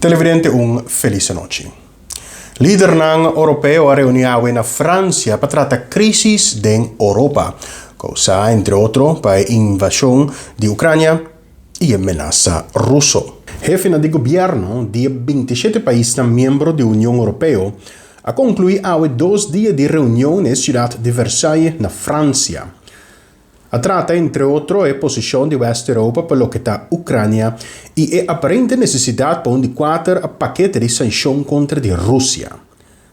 Televidente, un felis anochi. Lidernan Europeo a reuni awe na Francia pa trata crisis den Europa, causa entre otro pa e invasion di Ucrania y e menasa Ruso. Hefenan di gobierno di e 27 paisnan miembro di Union Europeo a conclui awe 2 dia di reunion na ciudad di Versailles na Francia. A trata, entre otro, e posicion di West Europa pa loke ta Ucrania y e aparente necesidad pa un di cuater pakete di sancion contra di Rusia.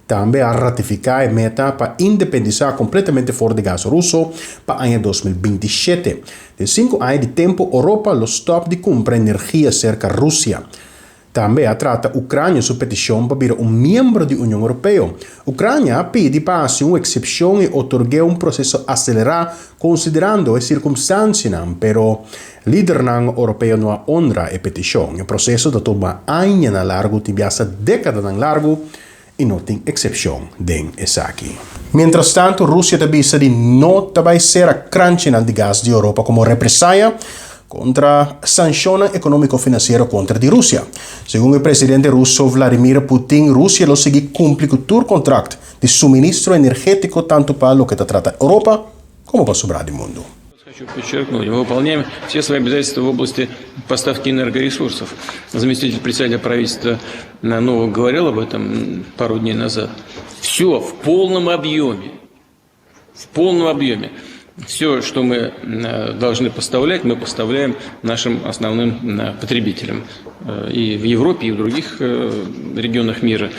Tambe a ratifica e meta pa independisa completamente for di gas ruso pa aña 2027. Den 5 aña di tempo, Europa lo stop di cumpra energia cerca Rusia. Tambe a trata Ucrania su peticion pa bira un miembro di Union Europeo. Ucrania a pidi pa un excepcion y otorga un proceso acelera considerando e circunstancia, pero lidernan europeo no a honra e peticion. E proceso ta tuma aña largo, tin biaha decada largo, y no tin excepcion den esaki. Mientras tanto, Rusia ta bisa di no ta bay cera cranchinan di gas di Europa como represalia contra sancion economico-financiero contra di Rusia. Segun e presidente ruso Vladimir Putin, Rusia lo sigui cumpli cu tur contract di suministro energetico tanto pa loke ta trata Europa como pa sobra di mundo. Хочу подчеркнуть, мы выполняем все свои обязательства в области поставки энергоресурсов. Заместитель председателя правительства Новак говорил об этом пару дней назад. Все в полном объеме. В полном объеме. Все, что мы должны поставлять, мы поставляем нашим основным потребителям. И в Европе, и в других регионах мира.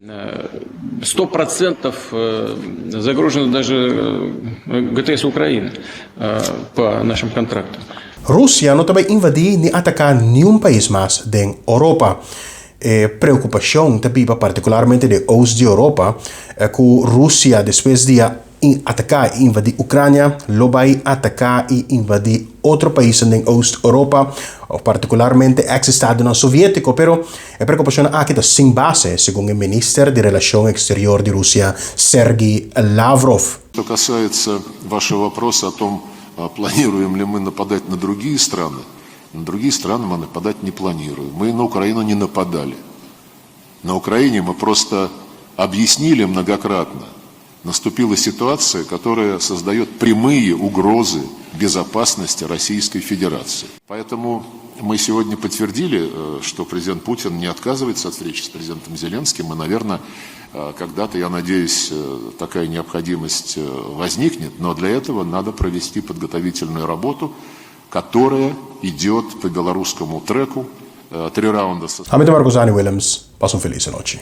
100% загружено даже ГТС Украины по нашим контрактам. Rusia no ta bay invadi ni ataca ningun pais mas den Europa. E preocupacion ta biba particularmente di oost di Europa cu Rusia, despues di ataca y invadi Ucrania, lo bay ataca y invadi otro pais den oost Europa, of particularmente ex-estado sovietico, pero e preocupacion aki ta sin base, segun e minister di Relacion Exterior di Rusia, Sergei Lavrov. Что касается вашего вопроса о том, планируем ли мы нападать на другие страны, на другие страны мы нападать не планируем. Мы на Украину не нападали. На Украине мы просто объяснили многократно: наступила ситуация, которая создает прямые угрозы безопасности Российской Федерации. Поэтому мы сегодня подтвердили, что президент Путин не отказывается от встречи с президентом Зеленским. И, наверное, когда-то, я надеюсь, такая необходимость возникнет. Но для этого надо провести подготовительную работу, которая идет по белорусскому треку. Три раунда. Ami ta Marcosani Williams, pasa un felis anochi.